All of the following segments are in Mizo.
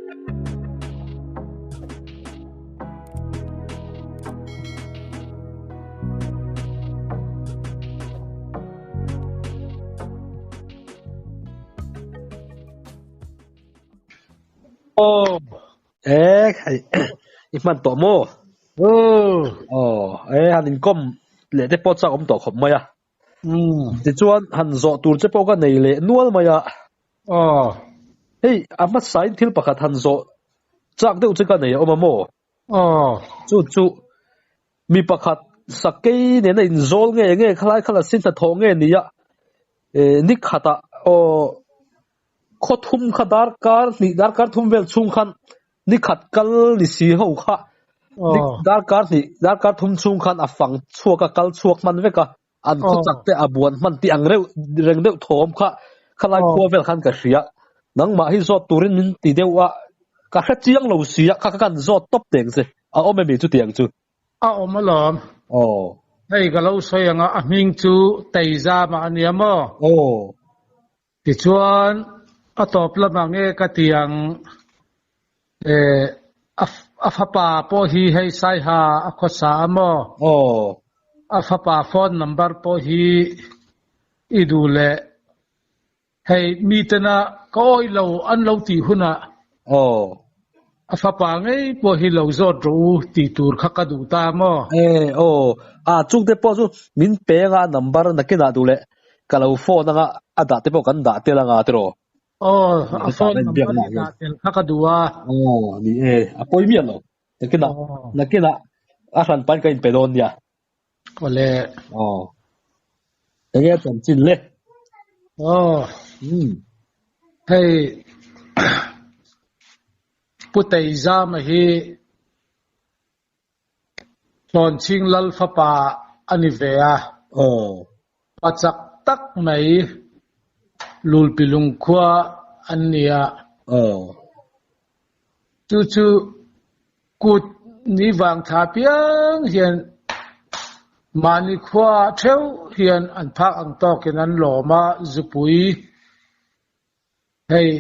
Aw. E khai i hman tawh maw? Aw. Aw, e han inkawm leh te pawh chak awm tawh khawp mai a. Umm. Tichuan han zawh tur che pawh ka nei leh nual mai a. Aw. Hei a hmasain thil pakhat han zawh chak deuh che ka nei a awm a maw? Aw. Chu chu mi pakhat sakei nena inzawl nge nge khalai kha la sin hnathawh nge ni a, e ni khatah aw khaw thum kha darkar hnih darkar thum vel chhung khan ni khat kal ni si ho kha ni darkar hnih darkar thum chhung khan a fang chhuak a kal chhuak hman vek a an khaw chak te a buan hman tih ang reuh reng deuh thawm kha khalai khua vel khan ka hria nangmah hi zawt turin min ti deuh a ka hre chiang lo si a kha kha kan zawt tawp teng che a awm emi chutiang chu. A awm alawm. Aw. Hei ka lo sawi ang a a hming chu Teizama a nia maw? Aw. Tichuan, a tawp lamah nge ka ti ang, eh, a fapa pawh hi hei Saiha a khawsa a maw? Aw. A fapa phone number pawh hi i duh leh hei mitena ka awih lo an lo tih hunah Aw. A fapa ngei pawh hi lo zawt rawh u tih tur kha ka duh ta maw? E, aw. A, chungte pawh chu min peng a number nakinah duh leh ka lo phone anga a dah te pawh kan dah tel anga tiraw? Aw, a phone number hi dah tel kha ka duh a. Aw, ni e, a pawi miah lo. Nakinah, nakinah a hran pain ka inpe dawn nia. Awle. Aw. Enge a chanchin le? Aw. Umm. Hei Pu Teizama hi Hlawnchhing Lal fapa a ni ve a. Aw. Pa chak tak mai Lulpilung khua an ni a. Aw. Chu chu kut ni vang thla piang hian mahni khua theuh hian an phak ang tawkin an lawm a, zupui hei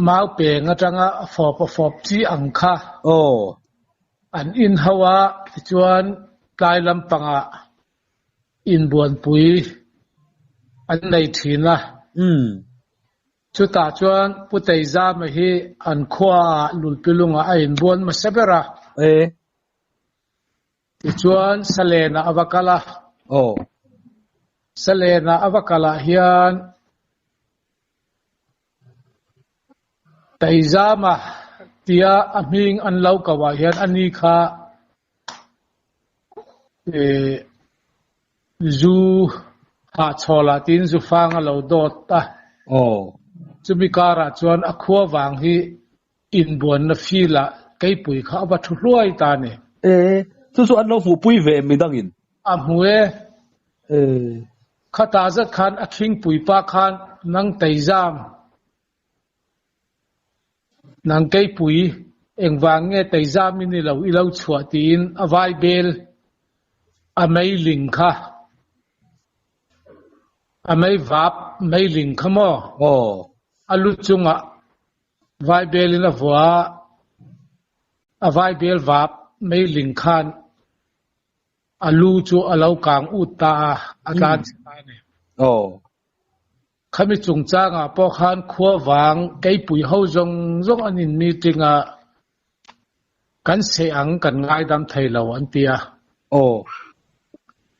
mau peng atanga a fawp a fawp chi ang kha Aw. an in ho a, tichuan tlai lampangah inbuanpui an nei thin a. Umm. Chutah chuan Pu Teizama hi an khuaah Lulpilungah a inbuan hmasa ber a. E. Tichuan Salenah a va kal a. Aw. Salenah a va kalah hian Teizama tia a hming an lo ko ah hian ani kha e Zu hahchhawlah tiin zu fang a lo dawt a. Aw. Chumi karah chuan a khua vang hi inbuanna field-ah keipui kha a va thu hluai ta a ni. E, chu chu an lo hmuhpui ve em midangin? A hmu e. E. Khatah zat khan a khingpui pa khan nang teizam. Nang keipui, engvang nge teizam i ni lo i lo chhuah tiin a vai bel a meiling kha, a meivap meiling kha maw? Aw. A lu chungah vai belin a vua a, a vai bel vap meiling khan a lu chu a lo kang ut ta a, a tlan chhe ta a ni. Aw. Khami chungchangah pawh khan khua vang keipui ho zawng zawng an in meeting a, kan seh ang kan ngaidam thei lo an ti a. Aw.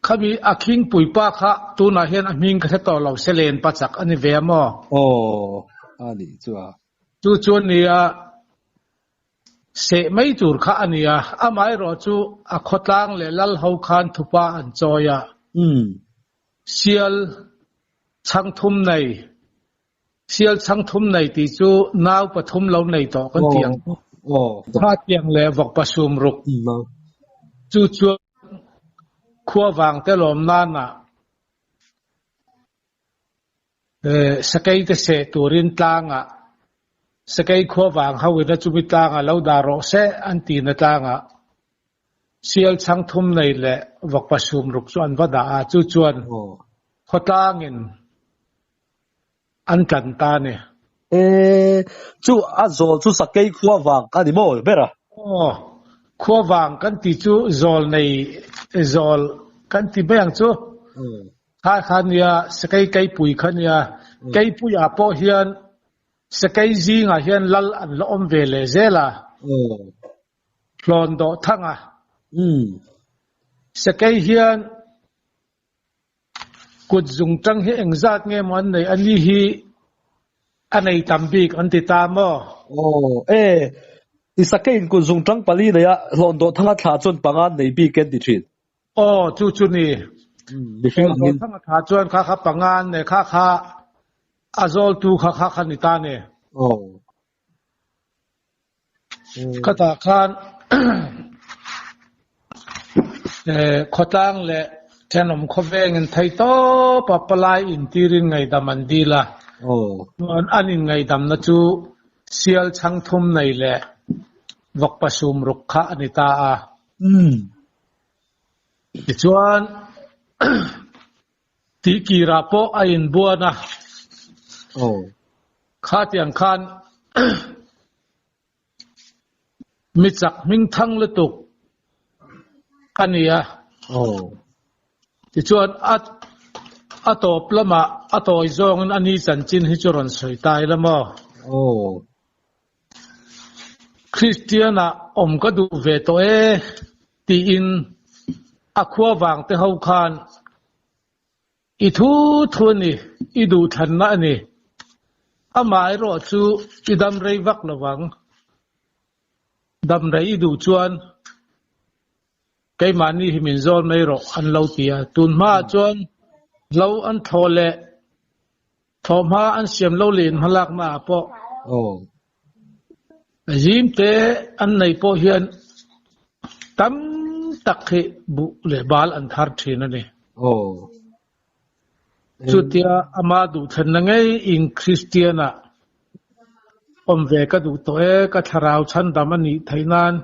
Khami a khingpui pa kha tunah hian a hming ka hre tawh lo, Selen pa chak a ni ve a maw? Aw, a nih chu a. Chu chu a ni a, seh mai tur kha a ni a, amaherawh chu a khawtlang leh lal ho khan thupa an chawi a. Umm. Sial Chhang thum nei, Sial chhang thum nei tih chu nau pathum lo nei tawh kan ti ang. Kha tiang leh vawk pasum ruk chu chuan khua vang te lawm nanah sakei te seh turin tlangah sakei khua vang ho in a chumi tlangah lo dah rawh se an tina tlangah Sial chhang thum nei leh vawkpa sum ruk chu an va dah a, chu chuan khawtlangin an tlan ta a ni. E. Chu a zawl chu sakei khua vang a ni maw ber a? Aw, khua vang kan tih chu zawl nei zawl kan ti mai ang chu. Kha kha nia sakei keipui kha nia. Keipuiah pawh hian sakei zingah hian lal an la awm ve leh zel a. Hlawn dawh thang a. Sakei hian Kut zung tang hi engzat nge maw an neih? Ani hi a nei tam bik an ti ta maw? Aw, e, i sakeiin kut zung tang pali nei a, hlawn dawh thanga thla chuan panga an nei bik an ti thin. Aw, chu chu ni. Mihring Hlawn dawh angin. thanga thla chuan kha kha panga an nei, kha kha a zawltu kha kha kha ni ta ni. Aw. Khatah khan khawtlang leh thenawm khawvengin thei tawpa palai intirin ngaihdam an dil a, chuan an inngaihdamna chu sial chhang thum nei leh vawkpa sum ruk kha a ni ta a. Tichuan Tihkirah pawh a inbuan a. Khatiang khan mi chak hming thang lutuk a ni a. Tichuan a tawp lamah a tawi zawngin a ni chanchin hi chu rawn sawi ta ila maw? Kristian-ah awm ka duh ve tawh e tiin a khua vang te ho khan i thu thu a ni, i duhthlanna a ni. Amaherawh chu i dam rei vak lo vang. Dam rei i duh chuan keimahni hi min zawl mai rawh an lo ti a. Tun hmaah chuan lo an thlawh leh Thawhhma an siam lo leh in hmalakna ah pawh zim te an nei pawh hian tam tak hi buh leh bal an thar thin a ni. Chutia ama duhthlenna ngei in Kristian ah awm ve ka duh tawh e, ka thlarau chhandam a nih theih nan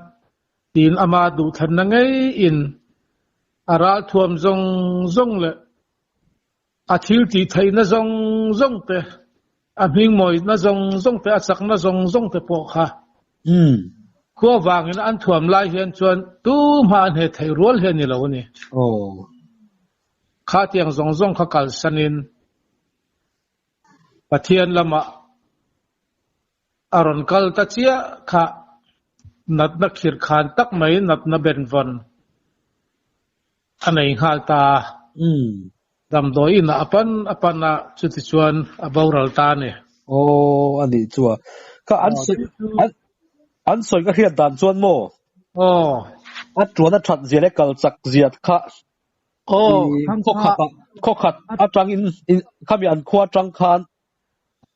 tiin ama duhthlenna ngei in a ralthuam zawng zawng leh A thil tih theihna zawng zawng te, a hmingmawina zawng zawng te, a chakna zawng zawng te pawh kha khua vangin an thuam lai hian chuan tumah an he theih rual hi a ni lo a ni. Khatiang zawng zawng kha kalsanin Pathian lamah a rawn kal ta chiah kha natna khirkhan tak mai, natna benvawn A nei nghal ta a. Damdawi inah a pan a pan a, chuti chuan a boral ta a ni. Aw, a nih chu a. Kha an sawi, an sawi ka hriat dan chuan maw? Aw. A tuan a that zia leh kal chak zia kha Aw, khaw khat ah, khaw khat atangin khami an khua atang khan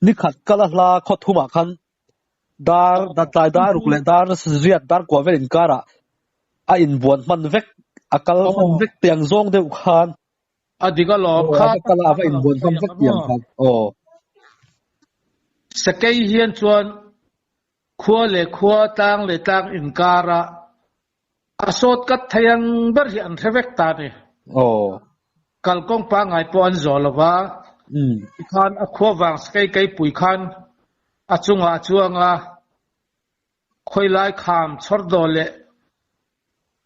nikhat kal a hla khaw thumah khan Dar tlai dar ruk leh dar riat dar kuah vel inkarah a inbuan hman vek, a kal hman vek tiang zawng deuh khan. A dik alawm kha a va kal a, a va inbuan hman vek tiang khan. Aw. Sakei hian chuan khua leh khua, tlang leh tlang inkarah a sawt kat thei ang ber hi an hre vek ta a ni. Aw. Kalkawng pangngai pawh an zawh lo va, tikhan a khua vang sakei keipui khan a chungah a chuang a, khawilai kham chhawr daw leh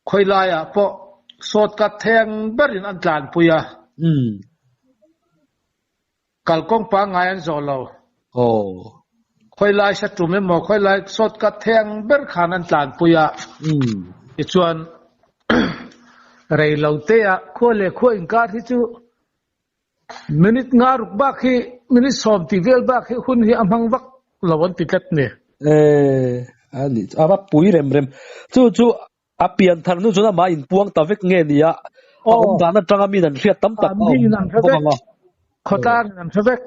khawilaiah pawh sawt kat thei ang berin an tlanpui a. Kalkawng pangngai an zawh lo. Aw. Khawilai sa tum emaw khawilai sawt kat thei ang ber khan an tlanpui a. Tichuan rei lo te ah khua leh khua inkar hi chu minute nga ruk bak hi minute sawm tih vel bak hi hun hi a hmang vak lo an ti tlat ni. E, a ni a va pui rem rem. Chu chu A pian thar hnu chuan amah inpuang ta vek nge ni a, a awm dan atanga min an hriat tam tak a awm bawk ang a. Khawtlang in an hre vek.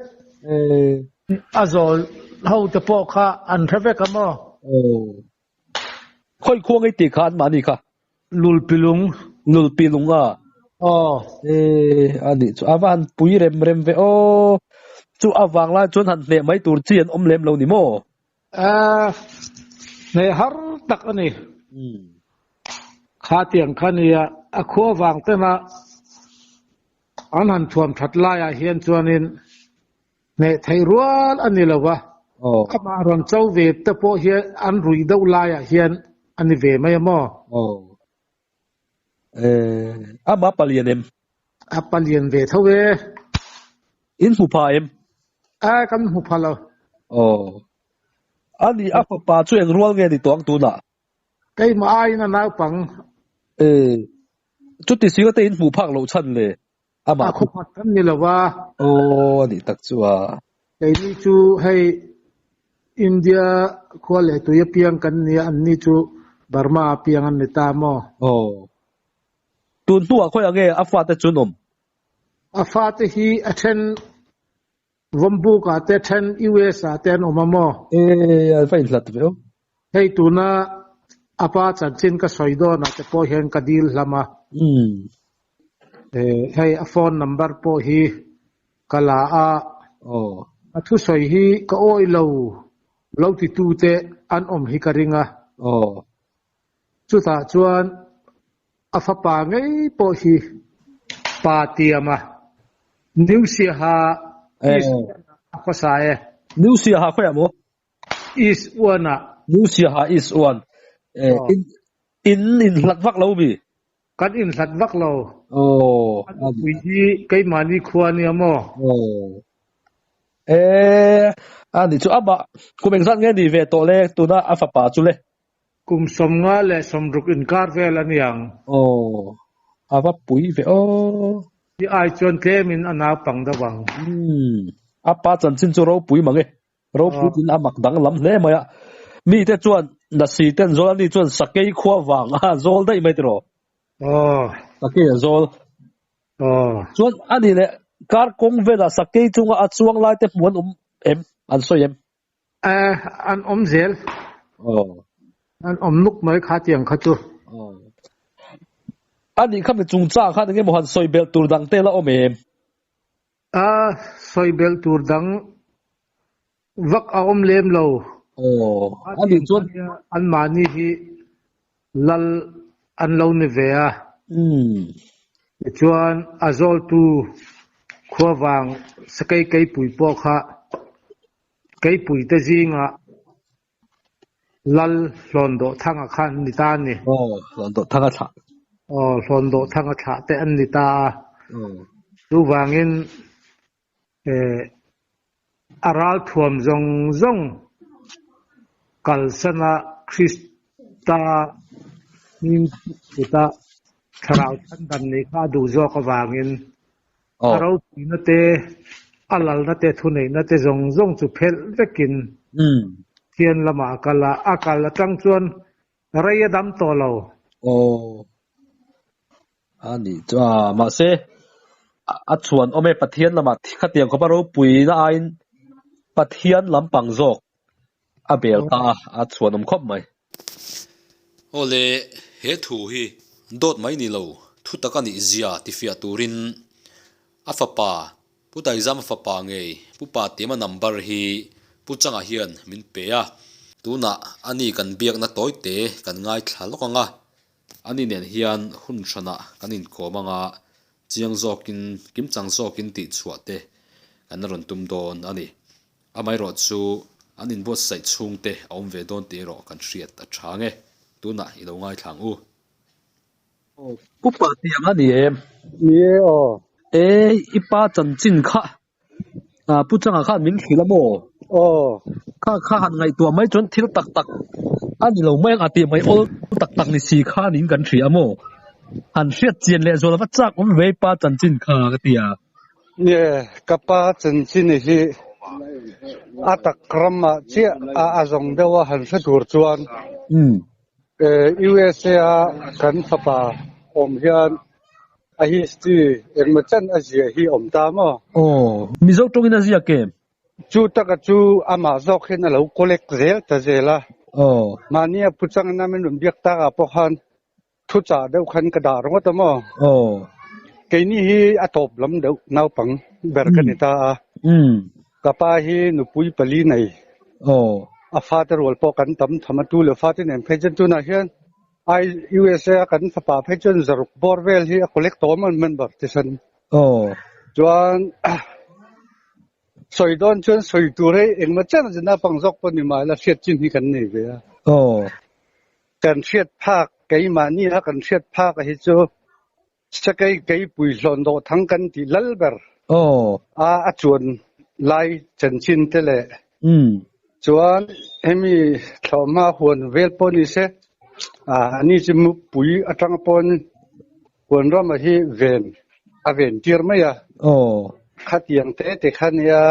A zawl ho te pawh kha an hre vek a maw? Khawi khuang ei tih kha an mahni kha? Lulpilung. Lulpilung a? Aw. A nih chu a va han pui rem rem ve aw. Chu avang lai chuan han hneh mai tur chi an awm lem lo ni maw? A, hneh har tak a ni. Kha tiang kha nia, a khua vang tena an han thuam that laiah hian chuanin hneh theih rual a ni lo va. Amah rawn cho ve te pawh hi an ruih deuh laiah hian a ni ve mai a maw? Aw. Eh, amah palian em? A palian ve tho e. In hmu pha em? A, kan hmu pha lo. Aw. Ani a fapa chu eng rual nge ni tawh ang tunah? Keimah aiin a naupang. Eh, chuti singa te in hmuh phak loh chhan le? Amah. A khawkhat kan ni lo a. Aw, a nih tak chu a. Keini chu hei India khua leh tui apiang kan nia, anni chu Burma apiang an ni ta maw? Aw. Tun hnuah khawiah nge a fate chu an awm? A fate hi a then Vawmbuk ah te then US ah te an awm a maw? E, a va inhlat ve aw. Hei tuna a pa chanchin ka sawi dawn ah te pawh hian ka dil hlam a. E, hei a phone number pawh hi ka la a. Aw. A thusawi hi ka awih lo, lo ti tu te an awm hi ka ring a. Aw. Chutah chuan a fapa ngei pawh hi pa tiam a, New Siaha East One-ah a khawsa e. New Siaha khawiah maw? East One-ah. New Siaha East One. In in inhlat vak lo mi? Kan inhlat vak lo. Aw. A nupui hi keimahni khua ania maw? Aw. E, a nih chu amah kum engzat nge ni ve tawh le tuna a fapa chu le? Kum 56 inkar vel a niang. Aw, a va pui ve aw. Hi ai chuan tlemin a naupang deuh ang. Umm, a pa chanchin chu ropui mang e. Ropui tiin a mak danglam hle mai a. Mite chuan Lasi ten zawl a ni chuan sakei khua vang a zawl daih mai tiraw? Aw. Sakei a zawl. Aw. Chuan a ni leh kar kawng velah sakei chunga a chuang lai te hmuh an awm em? An sawi em? Eh, an awm zel. Aw. An awm nuk mai kha tiang kha chu. Aw. A nih kha mi chungchang khan eng emaw han sawi belh tur dang te la awm em? A sawi belh tur dang vak a awm lem lo. Aw. A nih chuan. Anmahni hi lal an lo ni ve a. Umm. Tichuan a zawltu khuavang sakei keipui pawh kha Keipuite zingah Lal Hlawndawhthanga kha an ni ta a ni. Aw, Hlawndawhthanga thlah. Aw, Hlawndawhthanga thlah te an ni ta a. Aw. Chuvangin eh a ralthuam zawng zawng kalsana Krista hming puta thlarau chhandam nih kha a duh zawk avangin A ropuina te, a lalna te, thuneihna te zawng zawng chu phelh vekin Pathian lamah a kal a, a kal atang chuan rei a dam tawh lo. Aw, a nih chu a, mahse a chhuan awm e, Pathian lamah khatiang khawpa ropuina aiin Pathian lampang zawk a bel ta a, a chhuan awm khawp mai. Aw le, he thu hi dawt mai ni lo, thu tak a nih zia tifiah turin a fapa, Pu Taizama fapa ngei Pu Patiama number hi Pu Changa hian min pe a. Tunah ani kan biakna tawite kan ngaithla lawk ang a, ani nen hian hun hranah kan inkawm ang a, chiang zawkin, kimchang zawkin tihchhuah te kan rawn tum dawn a ni. Amaherawh chu an inbuatsaih chhungte a awm ve dawn tih erawh kan hriat a tha nge. Tunah i lo ngaithla ang u. Aw, pu pa tiang a ni em? Ni e aw. E, i pa chanchin kha pu changa khan min hrilh a maw? Aw. Kha kha han ngaihtuah mai chuan thil tak tak a ni lo mai ang a tih mai awl tak tak ni si khanin kan hria a maw? Han hriat chian leh zual va chak awm ve i pa chanchin kha ka ti a. Nge, ka pa chanchin hi a tak ramah chiah a a zawng deuh a han hre tur chuan USA a kan fapa awm hian a history engmaw chen a ziah hi awm ta maw? Aw, Mizo tawngin a ziak em? Chu taka chu amah zawk hian a lo collect zel ta zel a. Aw. Mahnia pu changin a min rawn biak takah pawh khan Thuchah deuh khan ka dah ringawt a maw? Aw. Keini hi a tawp lam deuh naupang ber ka ni ta a. Ka pa hi nupui pali nei. Aw. A fate rual pawh kan tam tham a, tu leh fate nen phei chuan tunah hian I USA a kan fapa phei chuan zaruk bawr vel hi a collect tawh a maw member te chuan. Aw. Chuan Sawi dawn chuan sawi tur hei engmaw chen a naupang zawk pawh ni mah ila hriat chin hi kan nei ve a. Kan hriat phak keimahni a kan hriat phak a hi chu Sakei keipui hlawn dawh thang kan tih lal ber a a chuan lai chanchin te leh chuan hemi thlawhhma huan vel pawh ni se ani chu mupui atang pawn huan rama hi ven a ven tir mai a khatiang te te kha nia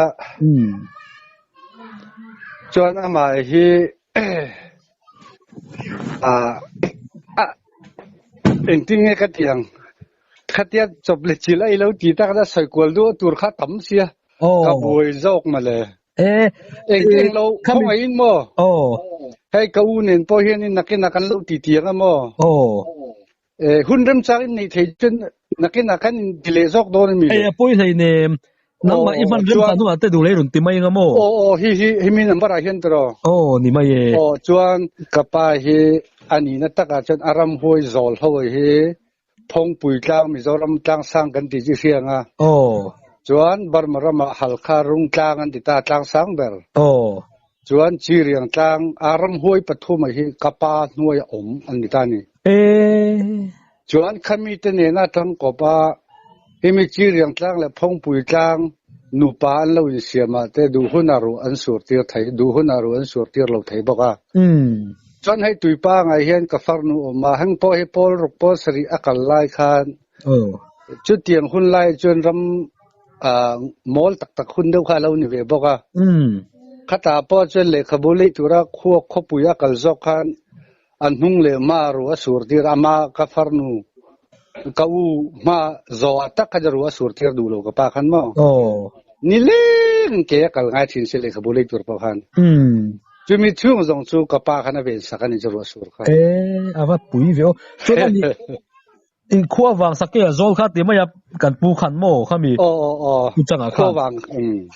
chuan amah hi Engtin nge ka ti ang? Khatia chawp leh chilh a i lo ti tak a sawi kual duh tur kha tam sia. Ka buai zawk mawle. Engtin lo khawngaihin maw? Hei ka u nen pawh hianin nakinah kan lo ti tiang a maw? Hun remchang in neih thei chuan nakinah khan in ti leh zawk dawn a mi le? Hei a pawi hlei nem. Nangmah i hman remchang hnungah te duh leh rawn ti mai anga maw? Aw aw hi hi hemi number ah hian tiraw? Aw ni mai e. Aw chuan ka pa hi a nihna takah chuan a ramhuai zawl ho hi Phawngpui tlang Mizoram tlang sang kan tih chi hria anga. Aw. Chuan Burma ramah Halkha rung tlang an ti ta tlang sang ber. Aw. Chuan Chiriang tlang a ramhuai pathum ah hi ka pa hnuai a awm an ni ta a ni. E. Chuan khami te nena tangkawp a hemi Chiriang tlang leh Phawngpui tlang nupa an lo insiam ah te duh hun ah ruh an sur tir thei, duh hun ah ruh an sur tir lo thei bawk a. Chuan hei tuipa ngai hian ka farnu awm a, heng pawh hi pawl ruk pawl sarih a kal lai khan chutiang hun lai chuan ram mawl tak tak hun deuh kha a lo ni ve bawk a. Khatah pawh chuan lehkhabu lei tura khua khawpui a kal zawk khan a hnung leh hma ruh a sur tir a, ama ka farnu ka u hma zawhah tak khan ruh a sur tir duh lo ka pa khan maw. Ni leng ke a kal ngai thin si lehkhabu lei tur pawh khan. Chumi chhung zawng chu ka pa khan a ven sak a ni chu ruah sur kha. E, a va pui ve aw. Chuan ani in khua vang sak ke a zawl kha ti mai a kan pu khan maw khami. Aw aw aw. Pu changa khan. Khua vang um.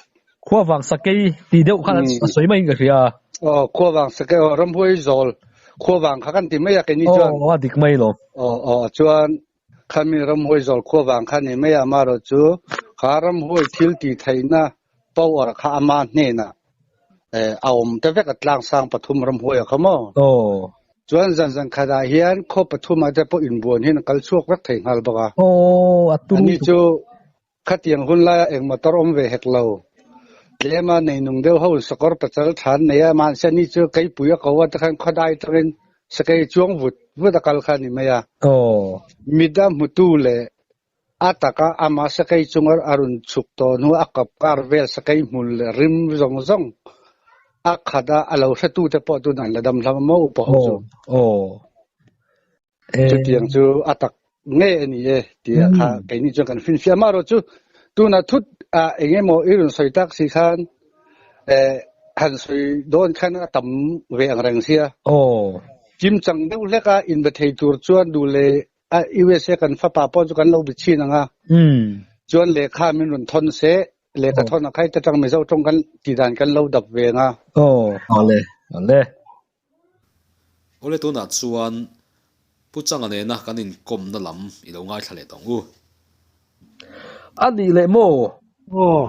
Khua vang sakei ti deuh khan a sawi mai in ka hria. Aw khua vang sakei aw ramhuai zawl khua vang kha kan ti mai a keini chuan. Aw a dik mai lo. Aw aw chuan khami ramhuai zawl khua vang kha ni mai a amarawh chu kha ramhuai thil ti theihna power kha ama hnenah a awm ta vek a tlangsang pathum ramhuai a kha maw. Aw. Chuan zan zan khatah hian khaw pathumah te pawh inbuan hian a kal chhuak vek thei nghal bawk a. Aw a turu. Ani chu Khatiang hun laia eng motor awm ve hek lo. Tlema neinung deuh ho sakawr pachal tha an nei a, mahse ani chu keipui a ko a tikhan khawdai tangin sakei chuang vut vut a kal kha a ni mai a. Mit a hmutu leh a taka ama sakei chunga a rawn chhuk tawh hnu a kap kar vel sakei hmul leh rim zawng zawng a khat a, a lo hretu te pawh tun an la dam hlam a maw upa ho chu. Chutiang chu a tak ngei a ni e tia kha keini chuan kan finfiah amaherawh chu tuna thut ah eng emaw i rawn sawi tak si khan eh han sawi dawn khan a tam ve ang reng sia. Kimchang deuh hlek a inbe thei tur chuan duh leh a USA kan fapa pawh chu kan lo bi chhin ang a. Chuan lehkha min rawn thawn se lehkha thawn a khai te tang Mizo tawng kan tih dan kan lo dap ve ang a. Awle awle. Awle tunah chuan Pu Changa nena kan inkawmna lam i lo ngaithla leh tawng u. A nih leh maw? Aw.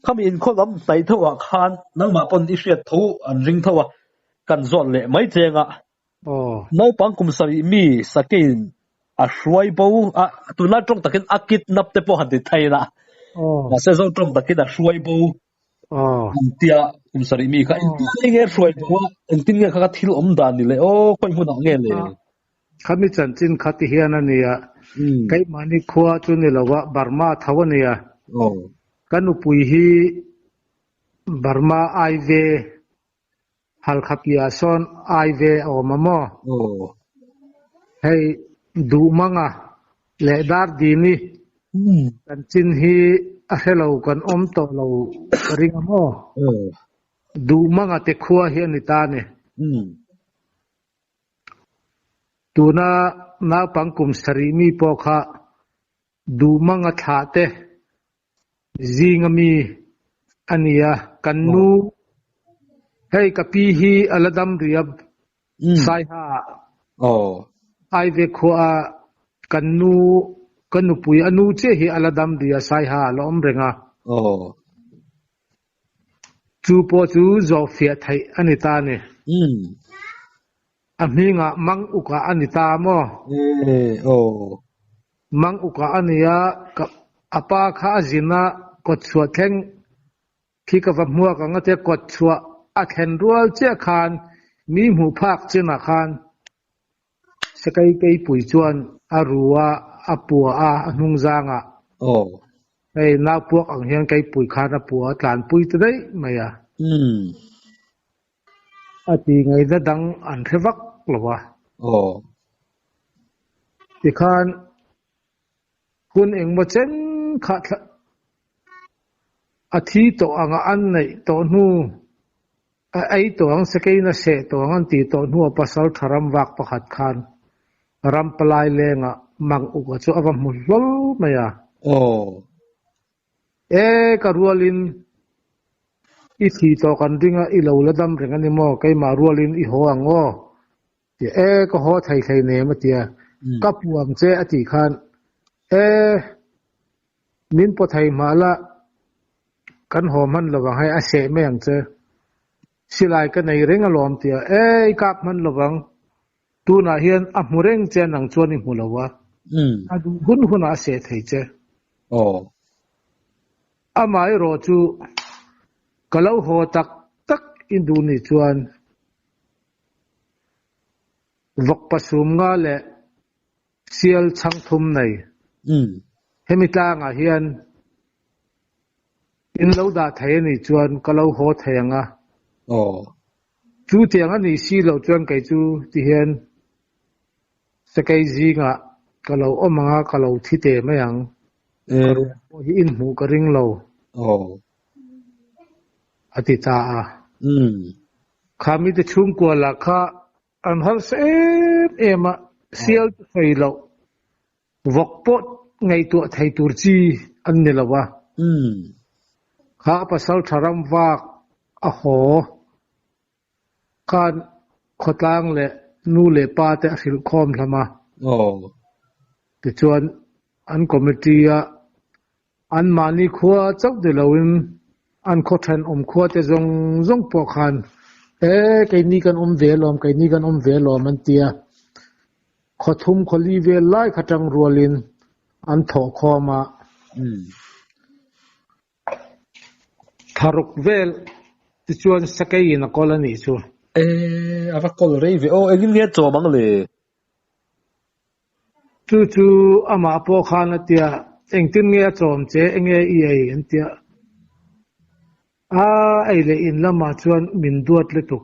Khami inkhaw lam hnaih tho ah khan nangmah pawn i hriat tho an ring tho a, kan zawt leh mai cheng a. Aw. Naupang kum sarih mi Sakein a hruai bo a, tunlai tawng takin a kidnap te pawh han ti thei la. Aw. Mahse zo tawng takin a hruai bo. Aw. An tia kum sarih mi kha engtin nge hruai bo a, engtin nge kha kha thil awm dan ni le aw, khawi hmunah nge le? Khami chanchin kha ti hian a nia, keimahni khua chu ni lo a, Burma tho a nia. Ka nupui hi Burma Aive Halkha piah sawn Aive a awm a maw? Hei Duhmanga leh Dardini chanchin hi a hre lo kan awm tawh lo ka ring a maw? Duhmanga te khua hi a ni ta a ni. Tuna naupang kum sarih mi pawh kha Duhmanga thlah te Zinga mi a ni a, kan nu hei ka pi hi a la dam rih a, Saiha Aive khua a kan nu ka nupui a nu chiah hi a la dam rih a, Saiha a la awm reng a. Chu pawh chu zawhfiah theih a ni ta a ni. A hmingah Mang Uka a ni ta maw? E, aw. Mang Uka a ni a, ka a pa kha a zin a, kawtchhuah thleng khi ka va hmuak ang a tia kawtchhuah a thlen rual chiah khan mi hmuh phak chinah khan Sakai Keipui chuan a ru a, a pua a, a hnung zangah. Aw. Hei nau puak ang hian Keipui khan a pua a tlanpui ta daih mai a. Umm. A ti ngaihna dang an hre vak lo a. Aw. Tikhan hun engmaw chen kha thla a thi tawh anga an neih tawh hnu a ei tawh ang sekein a seh tawh ang an tih tawh hnuah pasal tha ram vak pakhat khan ram palai lengah mang uka chu a va hmu hlawl mai a. Aw. E, ka rualin i thih tawh kan ring a, i lo la dam reng a ni maw? Keimah rualin i haw ang aw? Tia, E, ka haw thei hlei nem a tia. Ka pu ang che a tih khan, E, min paw thei hmah la, kan haw hman lo vang hei, a seh mai ang che. Silai ka nei reng alawm tia, E, i kap hman lo vang, tunah hian a hmu reng che nang chuan i hmu lo a, a duh hun hunah a seh thei che. Aw. Amaherawh chu ka lo haw tak tak i duh nih chuan Vawk pasum nga leh sial chhang thum nei. Hemi tlangah hian in lo dah thei a nih chuan ka lo haw thei ang a. Aw. Chu tiang a nih si loh chuan kei chu ti hian sakei zingah ka lo awm ang a, ka lo thi te mai ang. Ka ruang pawh hi in hmuh ka ring lo. Aw. A ti ta a. Kha mite chhungkua lah kha an harsa em em a, sial chu sawi loh, vawk pawh ngaihtuah thei tur chi an ni lo a. Kha pasal tha ram vak a haw khan khawtlang leh nu leh pa te a hrilh khawm hlam a. Tichuan an committee a Anmahni khua chauh ni loin an khaw thenawm khua te zawng zawng pawh khan e keini kan awm ve alawm, keini kan awm ve alawm an ti a. Khaw thum khaw li vel lai kha tang rualin an thawh khawm a. Tharuk vel tichuan sakeiin a kawl a nih chu. E a va kawl rei ve aw, engin nge chawm ang le? Chu chu amah pawh khan a tia, Engtin nge a chawm che, enge i ei? an tia. A ei leh in lamah chuan min duat lutuk.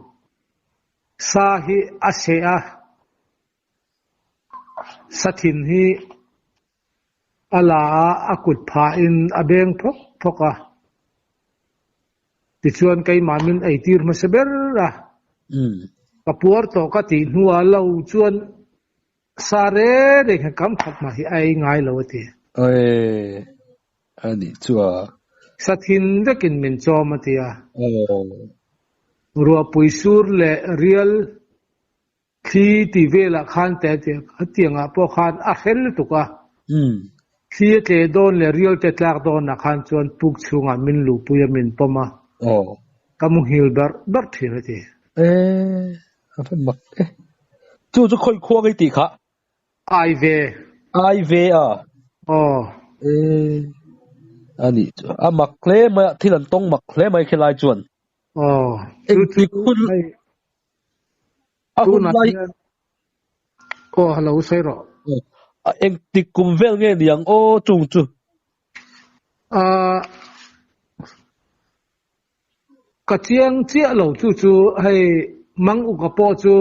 Sa hi a seh a, sa thin hi a la a, a kut phahin a beng phawk phawk a. Tichuan keimah min eitir hmasa ber a, ka puar tawh ka tih hnuah lo chuan sa reng reng hian kam khat mah hi a ei ngai lo a ti. Ae, a nih chu a. Sa thin vekin min chawm a ti a. Ruahpui sur leh rial Thli tih velah khan te a ti a, hetiangah pawh khan a hrel lutuk a. Thli a tleh dawn leh rial te tlak dawnah khan chuan puk chhungah min luhpui a, min pawm a. Ka muhil berh berh thin a ti. E, a va mak e. Chu chu khawi khua ngei tih kha? Ai ve. Ai ve a? Aw. E, a nih chu. A mak hle mai a, thil an tawng mak hle mai khilai chuan. Aw, chu chu hei. A hun lai Aw hello sawi rawh. A engtik kum vel nge ni ang aw chung chu? Ahh ka chiang chiah lo chu chu hei mang uka pawh chu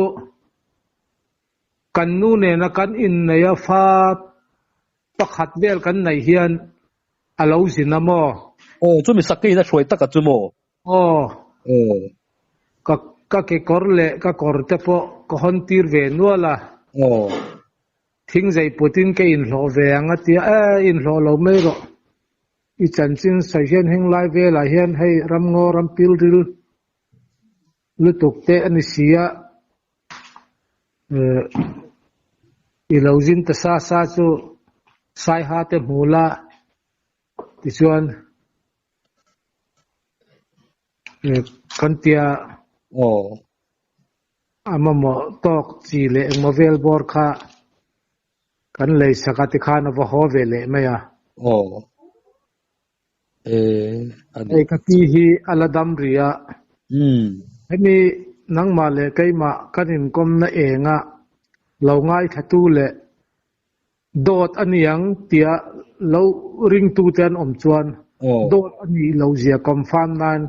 kan nu nena kan inneih a fa pakhat vel kan neih hian a lo zin a maw? Aw chumi sakei in a hruai tak a chu maw? Aw. Aw. Ka ka kekawr leh ka kawr te pawh ka hawn tir ve nual a. Aw. Thing zei putin ka inhlawh ve ang a tia, e inhlawh lo mai rawh. I chanchin sawi hian heng lai velah hian hei ramngaw ram pilril lutuk te a ni si a, i lo zin ta sa sa chu Saiha te hmu la tichuan. Kan tia. Aw. A mamawh tawk chi leh engmaw vel bawr kha kan lei sak a tikhan a va haw ve leh mai a. Aw. Eh, a ni. Hei ka pi hi a la dam rih a. Umm. Hemi nangmah leh keimah kan inkawmna enga lo ngaithlatu leh Dawt a ni ang tia lo ringtute an awm chuan dawt a nih loh zia confirm nan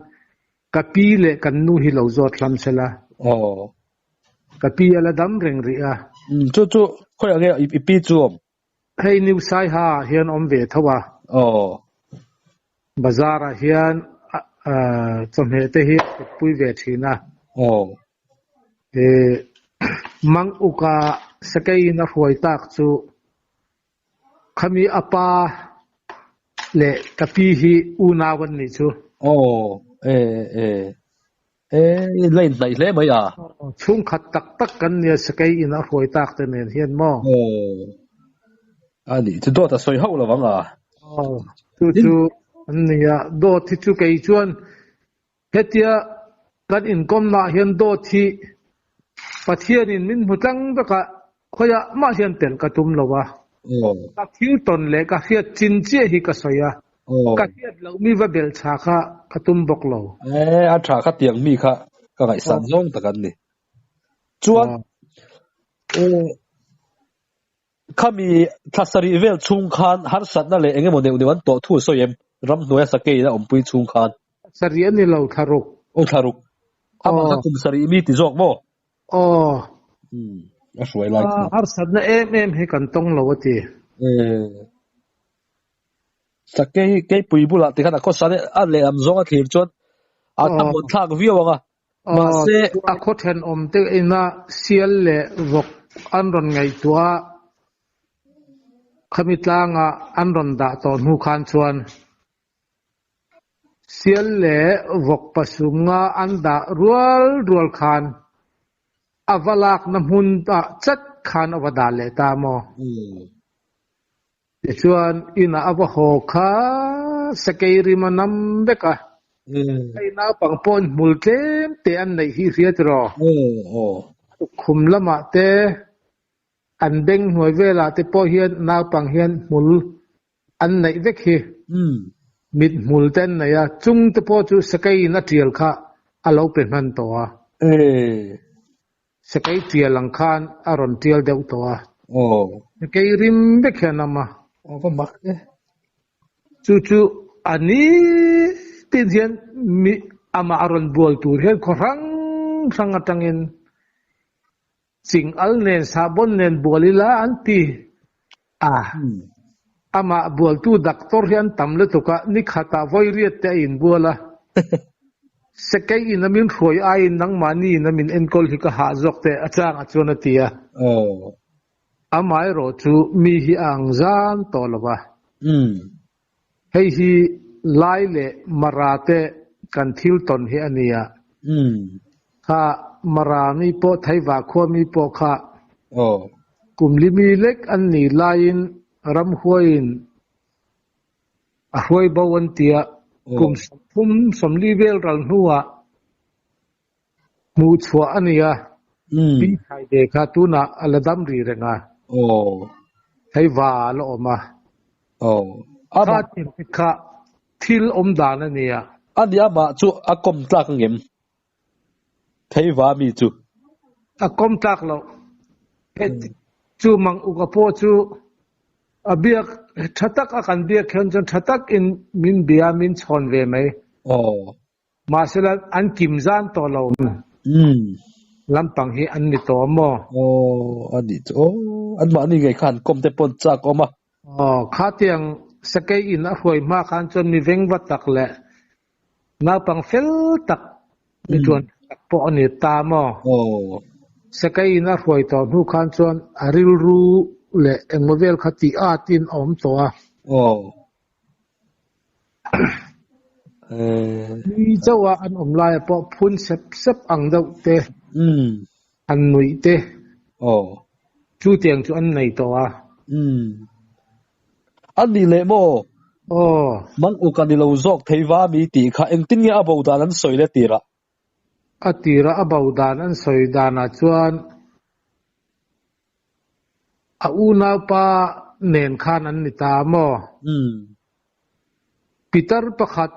ka pi leh kan nu hi lo zawt hlam se la. Ka pi a la dam reng rih a. Chu chu khawiah nge i pi chu awm? Hei New Saiha ah hian awm ve tho a. Bazar ah hian chawhmeh te hi a kutpui ve thin a. Mang uka sakeiin a hruai tak chu khami a pa leh ka pi hi unau an nih chu. Aw e e e la inhnaih hle mai a. Chhungkhat tak tak kan nia sakeiin a hruai tak te nen hian maw. Aw a nih chu dawt a sawi hauh lo ang a. Aw chu chu an nia dawt hi chu kei chuan Hetia kan inkawmnaah hian dawt hi Pathianin min hmu tlang vek a, khawiah mah hian telh ka tum lo a. Ka thil tawn leh ka hriat chin chiah hi ka sawi a, ka hriat loh mi va belh chha kha ka tum bawk lo. E, a tha kha tiang mi kha ka ngaihsan zawng tak an ni. Chuan, e, khami thla sarih vel chhung khan harsatna leh engemaw neuh neuh an tawh thu a sawi em? Ramhnuaia sakei a awmpui chhung khan. Sarih a ni lo, thla ruk. Aw thla ruk. Amah kha kum sarih mi ti zawk maw? Aw. Umm, a hruai lai khan. Harsatna em em hi kan tawng lo a ti. Ee. Sakei keipui bulah tikhan a khawsa a lehlam zawng a thlir chuan a thlamuan thlak viau ang a. Mahse. A khaw thenawm te ina sial leh vawk an rawn ngaihtuah a, khami tlanga an rawn dah tawh hnu khan chuan sial leh vawk pasumnga an dah rual rual khan a va lakna hmun ah chat khan a va dah leh ta maw? Tichuan, inah a va haw kha sakei rim a nam vek a. Hei naupang pawhin hmul tlem te an neih hi hria tiraw? Tukkhum lamah te, an beng hnuai velah te pawh hian naupang hian hmul an neih vek hi. Mit hmul te an nei a, chung te pawh chu sakeiin a tial kha a lo pe hman tawh a. Sakei tial ang khan a rawn tial deuh tawh a. Aw. Sakei rim vek hian a awm a. Aw va mak e. Chu chu a ni tin hian mi amah a rawn bual tur hian khaw hrang hrang atangin ching al nen sahbawn nen bual ila an ti a. Amah bualtu doctor hi an tam lutuk a, ni khatah vawi riat te a inbual a. Sakei in a min hruai aiin nangmahni in a min enkawl hi ka hah zawk teh a changah chuan a ti a. Amaherawh chu mi hi a ang zan tawh lo va. Hei hi Lai leh Mara te kan thil tawn hi a ni a. Kha Mara mi pawh Thaiva khua mi pawh kha kum li mi lek an nih laiin ramhuaiin a hruai bo an ti a, kum 30 40 vel ral hnuah hmuh chhuah a ni a, Pi Thaide kha tunah a la dam rih reng a, Thaiva a la awm a, kha thil te kha thil awm dan a ni a. A ni amah chu a kawm tlak angem? Thaiva mi chu. A kawm tlak loh. Chu mang uka pawh chu a biak tha tak a kan biak hian chuan tha takin min bia min chhawn ve mai. Mahsela an kim zan tawh lo lampang hi an ni tawh a maw? Aw a nih chu aw anmahni ngei khan kawm te pawn chak awm a. Aw khatiang sakei in a hruai hma khan chuan mi vengva tak leh naupang fel tak mi tuan tak pawh a ni ta maw? Sakei in a hruai tawh hnu khan chuan a rilru leh engmaw vel kha tih at in a awm tawh a. Nui chauh a an awm laia pawh phun sep sep ang deuh te, an nuih te, chu tiang chu an nei tawh a. A nih leh maw? Aw. Mang uk a ni lo zawk thei va mi tih kha engtin nge a bo dan an sawi le tirah? A tirah a bo dan an sawi danah chuan a unaupa nen khan an ni ta maw? Pitar pakhat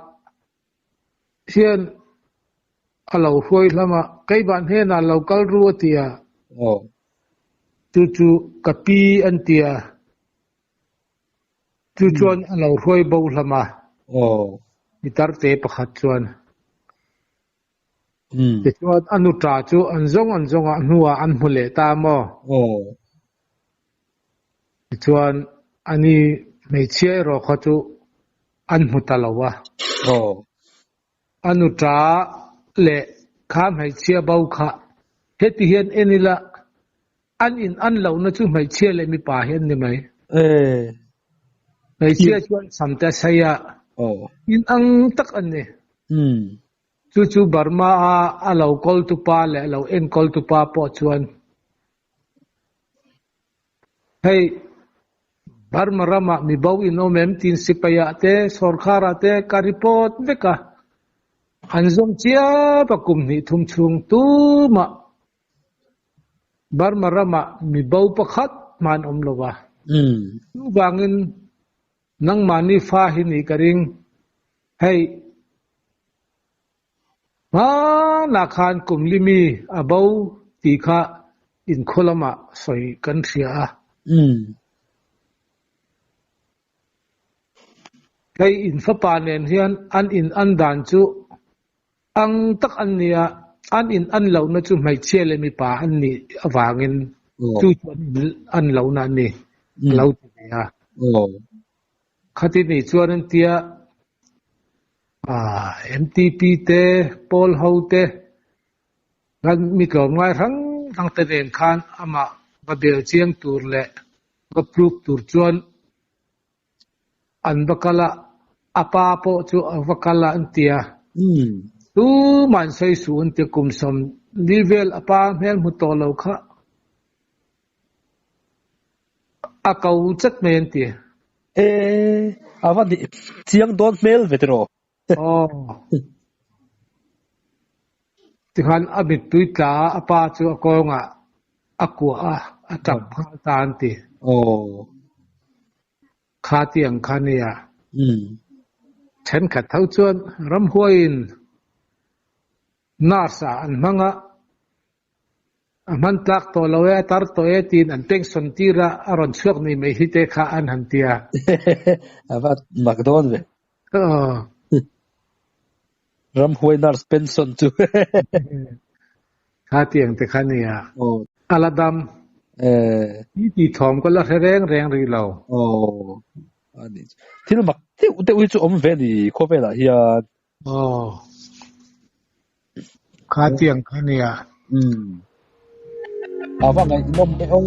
hian a lo hruai hlam a, Keimah hnenah lo kal ru a ti a. Chu chu ka pi an ti a. Chu chuan a lo hruai bo hlam a. Pitar te pakhat chuan. Tichuan a nu ta chu an zawng an zawng a, a hnuah an hmu leh ta maw? Tichuan ani hmeichhia erawh kha chu an hmu ta lo a. A nu ta leh kha hmeichhia bo kha heti hian en ila an in an lohna chu hmeichhia leh mipa hi an ni mai. Hmeichhia chuan sam te a sei a, in ang tak an ni. Chu chu Burma a a lo kawltupa leh a lo enkawltupa pawh chuan hei Burma ramah mi bo in awm em tiin sipaiah te sawrkharah te ka report vek a, an zawm chiap a kum hnih thum chhung tumah Burma ramah mi bo pakhat hma an awm lo va. Chuvangin nangmahni fa hi nih ka ring. Hei, hmanah khan kum li mi a bo tih kha inkhaw lamah sawi kan hria a. Hei in fapa nen hian an in an dan chu ang tak an ni a, an in an lohna chu hmeichhia leh mipa an nih avangin chu chu an in an lohna a ni, a lo ti ve a. Khati nih chuan an tia MTP te, Pawl ho te, kan mi tlawmngai hrang hrang te nen khan amah va bel chiang tur leh va proof tur chuan an va kal a, a pa pawh chu a va kal a an tia. Tumah an sawi suh an tia kum 40 vel a pa hmel hmu tawh lo kha. A ko chat mai an ti. E, a va nih chiang dawn hmel ve tiraw? Aw. Tikhan a mittui tla a, a pa chu a kawngah a kuah a, a tap nghal ta an ti. Aw. Kha ti ang kha nia. Thenkhat ho chuan ramhuaiin nurse ah an hmang a. A hman tlak tawh lo e, a tar tawh e tiin an pension tir a, a rawn chhuak ni mai hi te kha an han ti a. A va mak dawn ve. Aw. Ramhuai nurse pension chu. Kha tiang te kha nia. Aw. A la dam. Eh. Ti ti thawm ka la hre reng reng rih lo. Aw. A ni chu. Thil mak deuh deuh hi chu awm ve ni khawvelah hian. Aw. Kha tiang kha nia. Umm. A va ngaihnawm e aw.